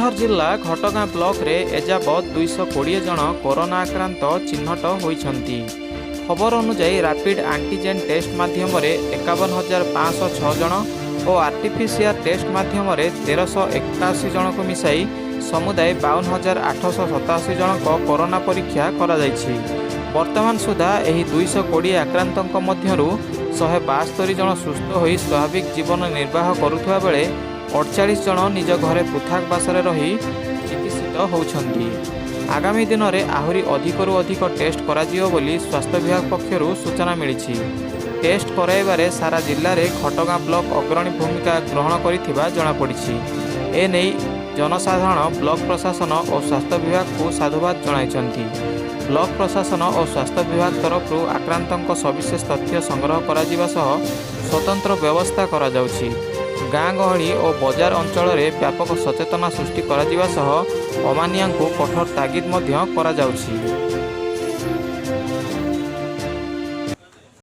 କେନ୍ଦୁଝର ଜିଲ୍ଲା ଘଟଗାଁ ବ୍ଲକରେ ଏଯାବତ୍ 220 ଜଣ କରୋନା ଆକ୍ରାନ୍ତ ଚିହ୍ନଟ ହୋଇଛନ୍ତି। ଖବର ଅନୁଯାୟୀ, ରାପିଡ୍ ଆଣ୍ଟିଜେନ୍ ଟେଷ୍ଟ ମାଧ୍ୟମରେ 51,506 ଜଣ ଓ ଆର୍ଟିପିସିଆର୍ ଟେଷ୍ଟ ମାଧ୍ୟମରେ 1381 ଜଣଙ୍କୁ ମିଶାଇ ସମୁଦାୟ 52,887 ଜଣଙ୍କ କରୋନା ପରୀକ୍ଷା କରାଯାଇଛି। ବର୍ତ୍ତମାନ ସୁଦ୍ଧା ଏହି 220 ଆକ୍ରାନ୍ତଙ୍କ ମଧ୍ୟରୁ 172 ଜଣ ସୁସ୍ଥ ହୋଇ ସ୍ୱାଭାବିକ ଜୀବନ ନିର୍ବାହ କରୁଥିବା ବେଳେ 48 ଜଣ ନିଜ ଘରେ ପୃଥକ ବାସରେ ରହି ଚିକିତ୍ସିତ ହେଉଛନ୍ତି। ଆଗାମୀ ଦିନରେ ଆହୁରି ଅଧିକରୁ ଅଧିକ ଟେଷ୍ଟ କରାଯିବ ବୋଲି ସ୍ୱାସ୍ଥ୍ୟ ବିଭାଗ ପକ୍ଷରୁ ସୂଚନା ମିଳିଛି। ଟେଷ୍ଟ କରାଇବାରେ ସାରା ଜିଲ୍ଲାରେ ଘଟଗାଁ ବ୍ଲକ ଅଗ୍ରଣୀ ଭୂମିକା ଗ୍ରହଣ କରିଥିବା ଜଣାପଡ଼ିଛି। ଏନେଇ ଜନସାଧାରଣ ବ୍ଲକ ପ୍ରଶାସନ ଓ ସ୍ୱାସ୍ଥ୍ୟ ବିଭାଗକୁ ସାଧୁବାଦ ଜଣାଇଛନ୍ତି। ବ୍ଲକ ପ୍ରଶାସନ ଓ ସ୍ୱାସ୍ଥ୍ୟ ବିଭାଗ ତରଫରୁ ଆକ୍ରାନ୍ତଙ୍କ ସବିଶେଷ ତଥ୍ୟ ସଂଗ୍ରହ କରାଯିବା ସହ ସ୍ୱତନ୍ତ୍ର ବ୍ୟବସ୍ଥା କରାଯାଉଛି। ଗାଁ ଗହଳି ଓ ବଜାର ଅଞ୍ଚଳରେ ବ୍ୟାପକ ସଚେତନତା ସୃଷ୍ଟି କରାଯିବା ସହ ଅମାନିଆଙ୍କୁ କଠୋର ତାଗିଦ ମଧ୍ୟ କରାଯାଉଛି।